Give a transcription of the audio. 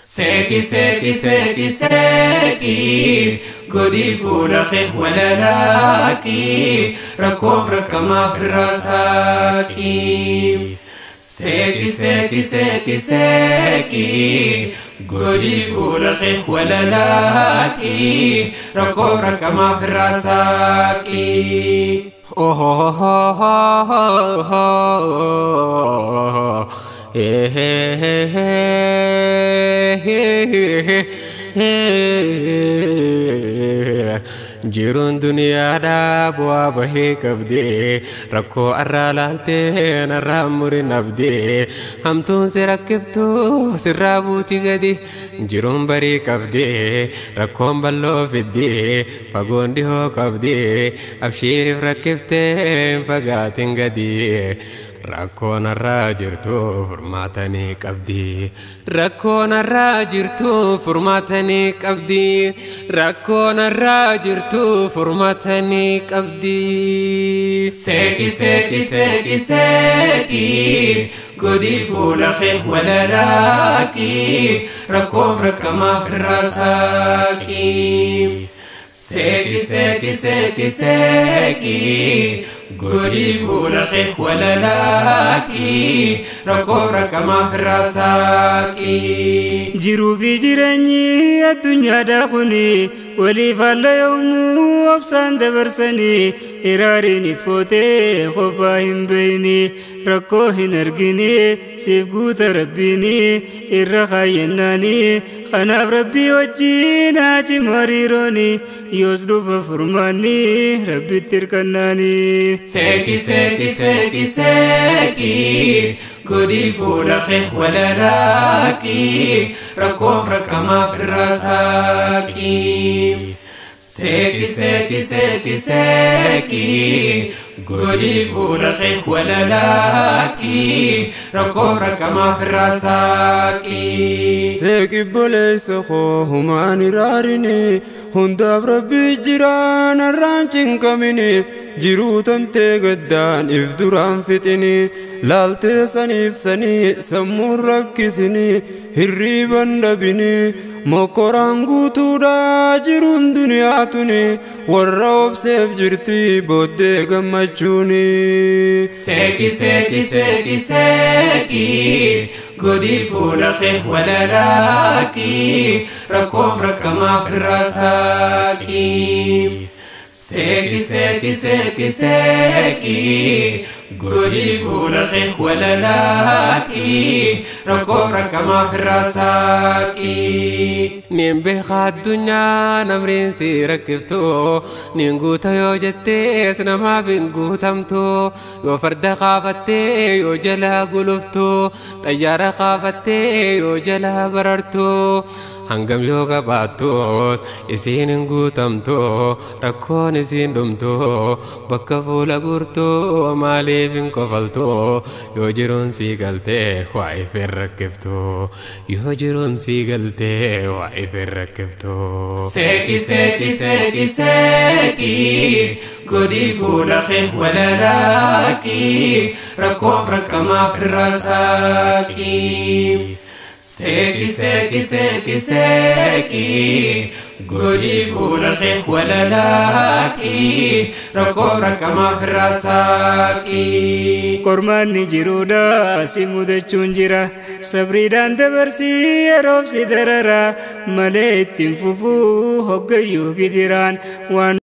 Seeki seeki seeki seeki godii fuula kee walalaaki rakkoof rakkamaaf irraa saaqi. Seeki seeki seeki seeki godii fuula kee walalaaki rakkoof rakkamaaf irraa saaqi. Jiruun duniyaadhaa bu'aa bahee qabdee rakkoo arraa laaltee narraa murin abdee hamtuun si rakkiftuu sirraa buuti gadi jiruun barii qabdee rakkoon bal'oo fiddee fagoon dhihoo qabdee abshiiriif rakkiftee hin fagaatin gadi. Rakkoon arraa jirtu furmaatanii qabdi. Rakkoon arraa jirtu furmaatanii qabdi. Rakkoon arraa jirtu furmaatanii qabdi. Seeki seeki seeki seeki godii fuula kee walalaaki rakkoof rakkamaaf irraa saaqi. Seeki seeki seeki seeki godii fuula kee walalaaki rakkoof rakkamaaf irraa saaqi. Jiruu fi jireenyi addunyaadhaa kuni waliif haala yoomuu obsaan dabarsanii hiraariin iffootee kophaa hin beeyni rakkoo hin argini siif guuta rabbiini irra kaayyannaanii kanaaf rabbii wajjin haa cimu hariirooni yoos dhufa furmaanni rabbitti hirkannaanii. Seeki seeki seeki seeki godii fuula kee walalaaki rakkoof rakkamaaf irraa saaqi. Seeki seeki seeki seeki godii fuula kee walalaaki rakkoof rakkamaaf irraa saaqi. Seeki boleessa koo humaan iraarini hundaaf rabbi jiraan arraan cinqamini jiruu tantee gaddaan if duraan fixini laaltee saniif sanii sammuun rakkisini hirriiban dhabini mokkoraan guutuudhaa jiruun duniyaa tuni warra obseef jirti booddee gammachuuni. Seeki seeki seeki seeki godii fuula kee walalaaki rakkoof rakkamaaf irraa saaqi. Seeki seeki seeki seeki godii fuula kee walalaaki rakkoof rakkamaaf irraa saaqi. Niin beekaa addunyaa namriin si rakkiftu niin guuta yoo jettees namaaf hin guutamtu yoo farda kaafattee yoo jalaa guluftu xayyaara kaafattee yoo jalaa barartu. Hangam yoo qabaattus isiin hin guutamtu rakkoon isiin dhumtu bakka fuula guurtu maaliif hin kofaltu yoo jiruun sii galtee waa if hin rakkiftu yoo jiruun sii galtee waa if hin rakkiftu. Seeki seeki seeki seeki godii fuula kee walalaaki rakkoof rakkamaaf irraa saaqi. Seeki seeki seeki seeki godii fuula kee walalaaki rakkoof rakkamaaf irraa saaqi. Qormaanni jiruudha si mudachuun jira sabriidhaan dabarsii yeroof si darara malee ittiin fufuu hoggayyuu gidiraan waan.